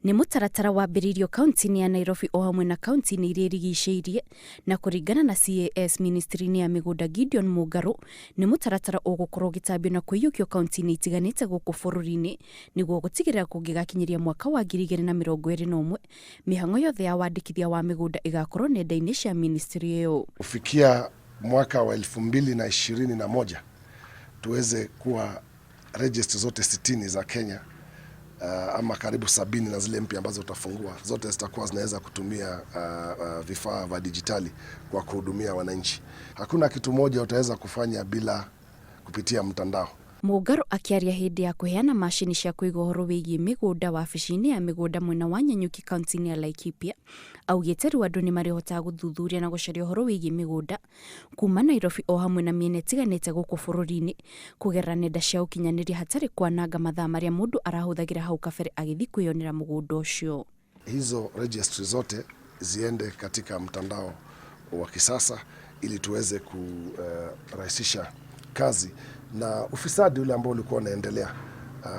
Nĩ mũtaratara wambĩrĩirio kaunti-inĩ ya Nairobi o hamwe na kaunti-inĩ iria irigicĩirie, na kũringana na CAS ministry-inĩ ya mĩgũnda Gideon Mũngarũ, nĩ mũtaratara ũgũkorwo ũgĩtambio na kũiyũkio kaunti-inĩ itiganĩte gũkũ bũrũri-inĩ nĩguo gũtigĩrĩra kũngĩgakinyĩria mwaka wa 2021 mĩhang'o yothe ya wandĩkithia wa mĩgũnda ĩgakorwo nenda-inĩ cia ministry ĩyo. Kufikia mwaka wa 2021 tuweze kuwa registry zote 60 za Kenya ama karibu 70 na zile mpya ambazo utafungua zote zitakuwa zinaweza kutumia vifaa vya dijitali kwa kuhudumia wananchi. Hakuna kitu moja utaweza kufanya bila kupitia mtandao. Mũngarũ akĩaria hĩndĩ ya kũheana macini cia kũiga ũhoro wĩgiĩ mĩgũnda wabici-inĩ ya mĩgũnda mwena wa Nanyuki kaunti-inĩ ya Laikipia, augĩte rĩu andũ nĩ marĩhotaga gũthuthuria na gũcaria ũhoro wĩgiĩ mĩgũnda kuma Nairobi o hamwe na mĩena ĩtiganĩte gũkũ bũrũri-inĩ kũgerera nenda cia ũkinyanĩria hatarĩ kwananga mathaa marĩa mũndũ arahũthagĩra hau kabere agĩthiĩ kwĩyonera mũgũnda ũcio. Hizo registry zote ziende katika mtandao wa kisasa ili tuweze kurahisisha kazi na ufisadi ule ambao ulikuwa unaendelea,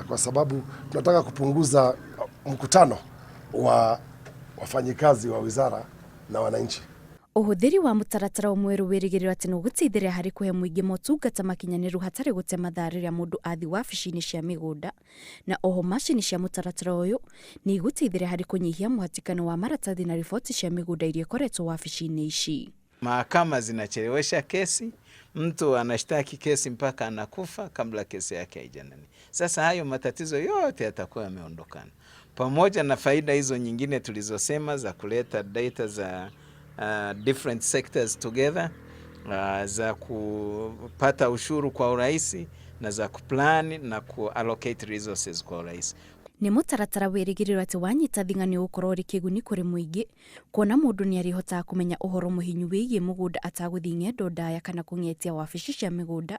kwa sababu tunataka kupunguza mkutano wa wafanyikazi wa wizara na wananchi. Ũhũthĩri wa mũtaratara mwerũ wĩrĩgĩrĩrwo atĩ nĩ ũgũteithĩrĩria harĩ kũhe mũingĩ motungata makinyanĩru hatarĩ gũte mathaa rĩrĩa mũndũ athiĩ wabici-inĩ cia mĩgũnda, na oho macini cia mũtaratara ũyũ nĩ igũteithĩrĩria harĩ kũnyihia mũhatĩkano wa maratathi na riboti cia mĩgũnda iria ikoretwo wabici-inĩ ici. Mahakama zinachelewesha kesi, mtu anashtaki kesi mpaka anakufa kabla kesi yake haijanani. Sasa hayo matatizo yote yatakuwa yameondokana, pamoja na faida hizo nyingine tulizosema za kuleta data za different sectors together, za kupata ushuru kwa urahisi na za kuplan na kuallocate resources kwa urahisi. Nĩ mũtaratara wĩrĩgĩrĩrwo atĩ wanyita thing'a nĩ ũgũkorwo ũrĩ kĩguni kũrĩ mũingĩ kuona mũndũ nĩ arĩhotaga kũmenya ũhoro mũhinyu wĩgiĩ mũgũnda atagũthiĩ ng'endo ndaya kana kũng'etia wabici cia mĩgũnda,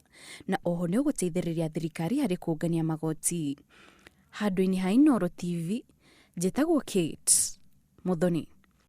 na oho nĩ ũgũteithĩrĩria thirikari harĩ kũngania magoti. Handũ-inĩ ha Inooro TV, njĩtagwo Kate Muthoni.